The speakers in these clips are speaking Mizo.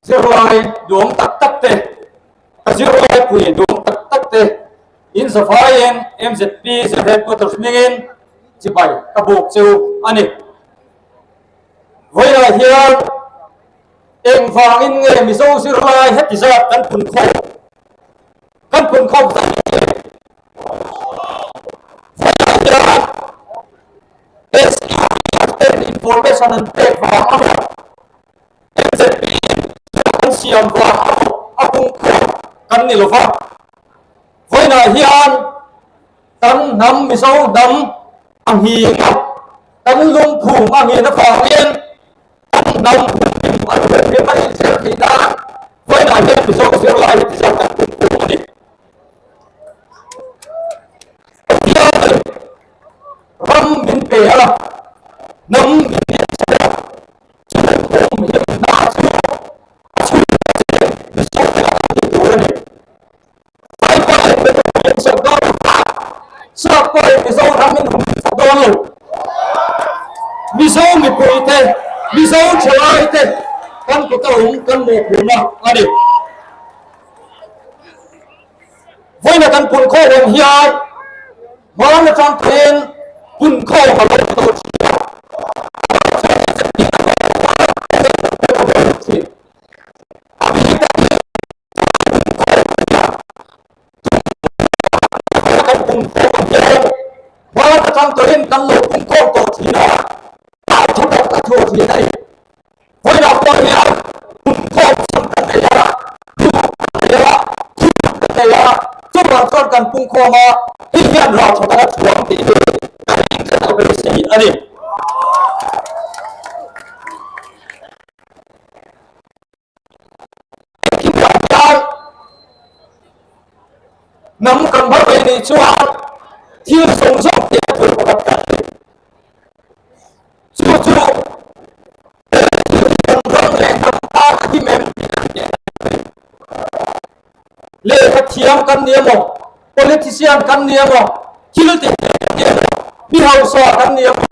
Zirlai duang tak tak te, ka zirlai pui duang tak tak te in zavaiin MZP Zir Headquarters hmingin chibai ka buk chu a ni. Vawilah hian engvangin nge Mizo zirlai heti zat kan phun khawm? Kan phun khawm zat nge? Vawilah hian SUPR ten information an pek vang a maw? MZP in thil kan siam vang a maw a pung khawm kan ni lo va. Vawiinah hian kan hnam Mizo hnam a nghing a, kan lungphum a nghin avangin kan hnam humhim an humhim a inzir theih nan vawiinah hian Mizo zirlai hi tizat kan pung khawm a ni. Pathianin ram min pe a, hnam min lian a, Chu hum him hna chu a chhungte che Mizote a kan ti tur a ni. Saipa in Mizo him sak dawn lo va, Sap pawhin Mizo ram in hum him sak dawn lo. Mizo mipuite, Mizo thalaite kan kut a awm kan mawhphurhna a ni. Vawiina kan punkhawm awm hian hmaan atang pawhin punkhawm a lo ni tawh thin a. Kan punkhawm awm hian hmaan atang tawhin kan lo punkhawm tawh thin a, a tha tak a chhuah thin a ni. Vawiinah pawh hian pumkhawm chhan kan nei a, duh kan nei a, thil kan nei a, chuvang chuan kan pumkhawm a, hei hian rah tha taka chhuang tih hi kan inthlen a beisei a ni. Engkim ah hian hnam kan hma ve nih chuan thil zawng zawng tih a thul pakhat kan ni. Chu chu kan ram leh hnam tan a him em tih kan tih a ni. Lehkha thiam kan ni emaw, politician kan ni emaw, thil ti thei kan ni emaw, mi hausa kan ni emaw,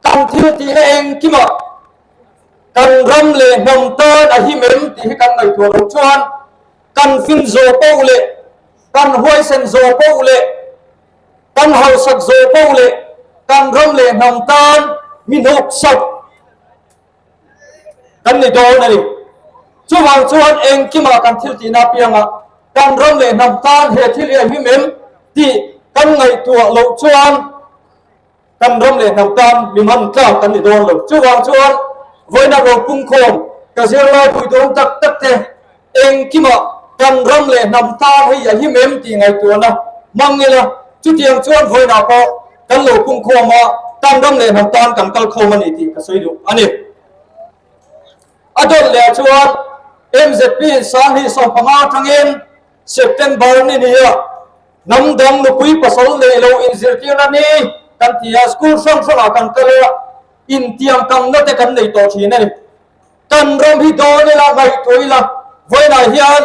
kan thil tihna engkimah kan ram leh hnam tan a him em tih hi kan ngaihtuah loh chuan kan fin zawh poh leh kan huaisen zawh poh leh Kan hausak zawh poh leh kan ram leh hnam tan mi hnawksak kan ni dawn a ni. Chuvang chuan engkimah kan thil tihna apiangah kan ram leh hnam tan he thil hi a him em tih kan ngaihtuah loh chuan kan ram leh hnam tan mi man tlak kan ni dawn lo. Chuvang chuan vawiina ropungkhawm ka zirlai pui dawn tak tak te Engkimah kan ram leh hnam tan hei a him em tih ngaihtuahna hmang ila, chutiang chuan vawiinah pawh kan lo pungkhawm a, kan ram leh hnam tan kan kal khawm a ni tih ka sawi duh a ni. A dawt leh ah chuan MZP in Sanghi 15 atangin September ni nia hnam dang nupui pasal nei lo inzirtirna ni kan ti a, school hrang hrangah kan kal a, intiamkamna te kan nei tawh thin a ni. Kan ram hi dawn ila, ngaihtuah ila, vawiinah hian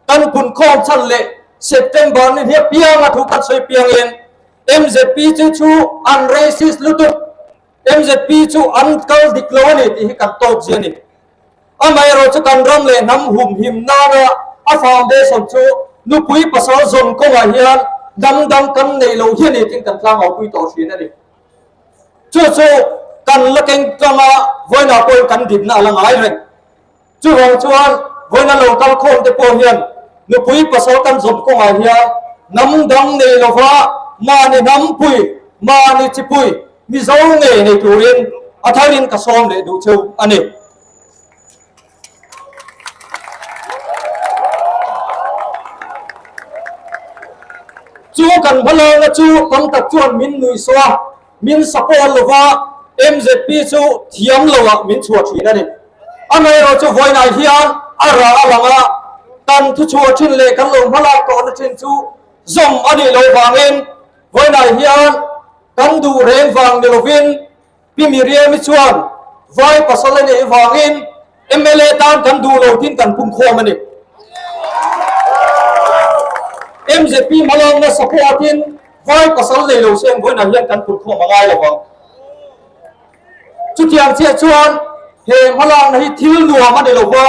kan punkhawm chhan leh September ni hia pianga thu kan sawi piangin MZP chu chu an racist lutuk, MZP chu an kal dik lo a ni tih hi kan tawk zia a ni. Amaherawh chu kan ram leh hnam humhim nana a foundation chu nupui pasal zawn kawngah hian hnam dang kan neih loh hi a ni tiin kan tlangau pui tawh thin a ni. Chu chu kan la keng tlang a, vawiinah pawhin kan dinna a la ngai reng. Chuvang chuan vawiina lo kal khawm te pawh hian nupui pasal kan zawm kawngah hian hnam dang nei lova mahni hnampui, mahni chipui, Mizo ngei nei turin a tharin ka sawm leh duh cheu a ni. Chu kan hmalakna chu tam tak chuan min nuihsawh a, min support lo va, MZP chu thiam loah min chhuah thin a ni. Amaherawh chu vawiinah hian a rah a lang a, kan thuchhuah thin leh kan lo hmalak tawhna thin chu zawm a nih loh vangin vawiinah hian kan duh reng vang ni lovin Pi Miriam-i chuan vai pasal a neih vangin mla tan kan duh lo tiin kan pumkhawm a ni. MZP hmalakna support-in vai pasal nei lo seng vawiinah hian kan pumkhawm a ngai lo vang. Chutiang chiah chuan he hmalakna hi thil nuam a ni lo va.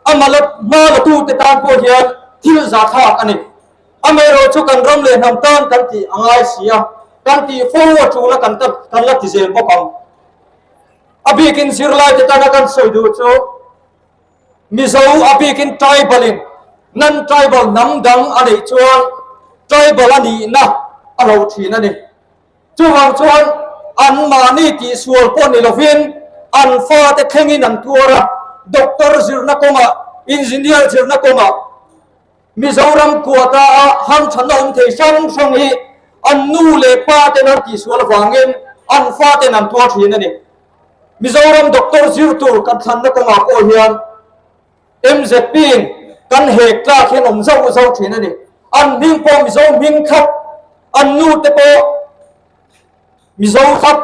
Amah la hma la tute tan pawh hian thil zahthlak a ni. Amaherawh chu kan ram leh hnam tan kan tih a ngai si a, kan tih fo a tul a kan kan la ti zel bawk ang. A bikin zirlaite tana kan sawi duh chu Mizo a bikin tribal in non-tribal hnam dang a neih chuan tribal a nihna a lo thin a ni. Chuvang chuan anmahni tihsual pawh ni lovin an fate thlengin an tuar a, doctor zirna kawngah, engineer zirna kawngah Mizoram quota a hamthanna awm thei hrang hrang hi an nu leh pa ten an tihsual avangin an faten an tuar thin a ni. Mizoram doctor zir tur kan thlanna kawngah pawh hian MZP in kan hek tlak hian awm zauh zauh thin a ni. An hming pawh Mizo hming thlap, an nu te pawh Mizo thlap,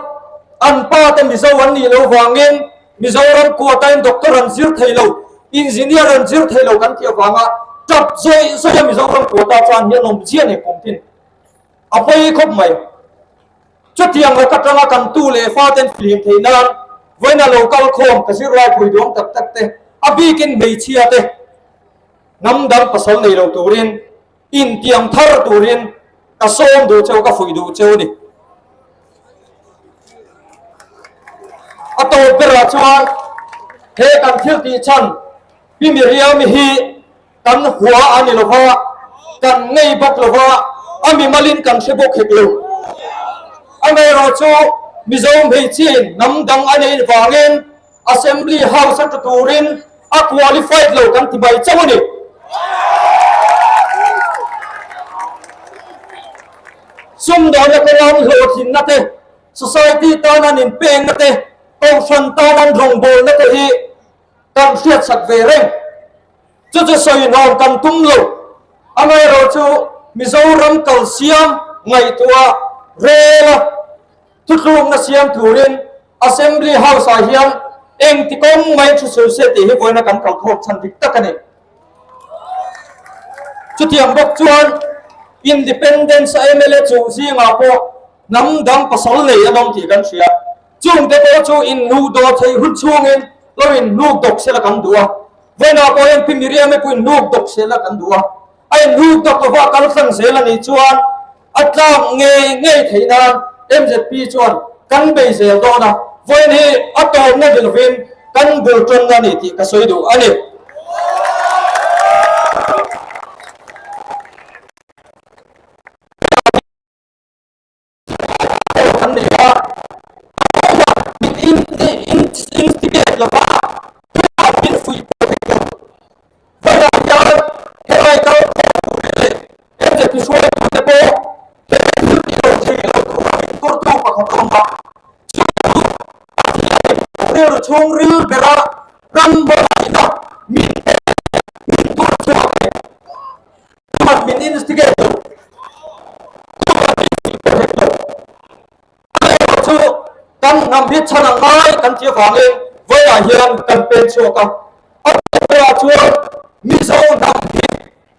an pa te Mizo an nih loh vangin Mizoram quota in doctor an zir thei lo, engineer an zir thei lo kan tih avanga tap zawih zawih a Mizoram quota chuan hian awm chiah nei kum thin. A pawi khawp mai. Chutiang laka tanga kan tu leh faten flim thei nan vawiina lo kal khawm ka zirlai phui duang tak tak te, a bikin hmeichhia te hnam dang pasal nei lo turin intiang thar turin ka sawm duh cheu ka fuih duh cheu a ni. A tawp berah chuan he kan thil tih chhan Pi Miriam-i hi Kan hua a ni lo va, kan ngei bawk lo va, a mimalin kan hre bawk hek lo. Amaherawh chu Mizo hmeichhiain hnam dang a neih vangin Assembly House a tla turin a qualified lo kan ti mai chauh a ni. Sumdawnna kawnga an hlawhtlinna te, society tan an inpengna te, kohhran tan an rawngbawlna te hi kan hriatsak ve reng. Chu chu sawihnawm kan tum lo. Amaherawh chu Mizoram kal siam ngaihtuah rela thutlukna siam turin Assembly House ah hian engti kawng mai thu sawi se tih hi vawiina kan kalkhawm chhan dik tak a ni. Chutiang bawk chuan Independence a mla chuh zingah pawh hnam dang pasal nei an awm tih kan hria. Chungte pawh chu inhnuh dawh theih hun chhungin lo inhnuk dawk sela kan duh a. Vawiinah pawh hian Pi Miriam-i pawh inhnuk dawk sela kan duh a. A inhnuk dawk lova kal tlang zel a nih chuan a tlak ngei ngei theih nan MZP chuan kan bei zel dawn a. Vawiin hi a tawpna ni lovin kan bul tawnna a ni tih ka sawi duh a ni. Kan nei a, min instigate lo va, min fuih pawh thei lo. Vawiinah hian helai kal khawm turin leh MZP hruaitute pawh he thil ti lo thei lo tura min turtu pakhat a awm a, chu chu Pathianin rilru chhungril bera ram hmangaihna min pek min tur chhuak a ni. Tuman min instigate lo, tuman min tih pawh hek lo. Amaherawh chu kan hnam hi chhan a ngai kan tih avangin vawilah hian kan pen chhuak a. A tawpah chuan Mizo hnam hi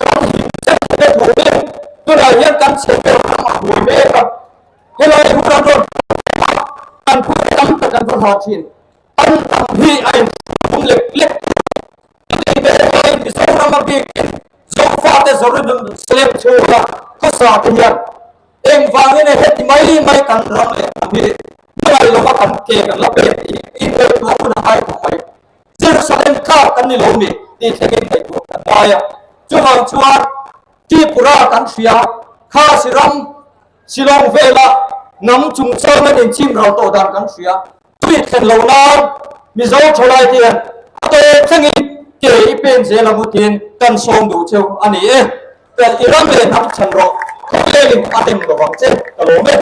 kan him chen theihna turin tunah hian kan chhe ber ram a buai mek a. Helai hun an rawn hmuh a, kan phu tam tak an va hlah thin. Kan hnam hi a inhrum lek lek thin. Chutih ve laiin Mizoram a bikin Zofate Jerusalem chhunga khawsa te hian engvangin nge heti mai mai kan ram leh hnam hi hmangaih lova kan ke kan la pek tih ingaihtuah hun a ngai khawp mai. Jerusalem tlak kan ni lo mi tih thlengin ngaihtuah kan ngai a. Chuvang chuan Tripura kan hria, Khasi ram, Shillong vela hnam chungchang an inchim ral tawh dan kan hria. Tui thlen lo nan Mizo thalai te hian a tawp thlengin ke i pen zel ang utin kan sawm duh cheu a ni e. Kan i ram leh hnam chhan rawh, khawvelin a dem lovang che ka lawm e.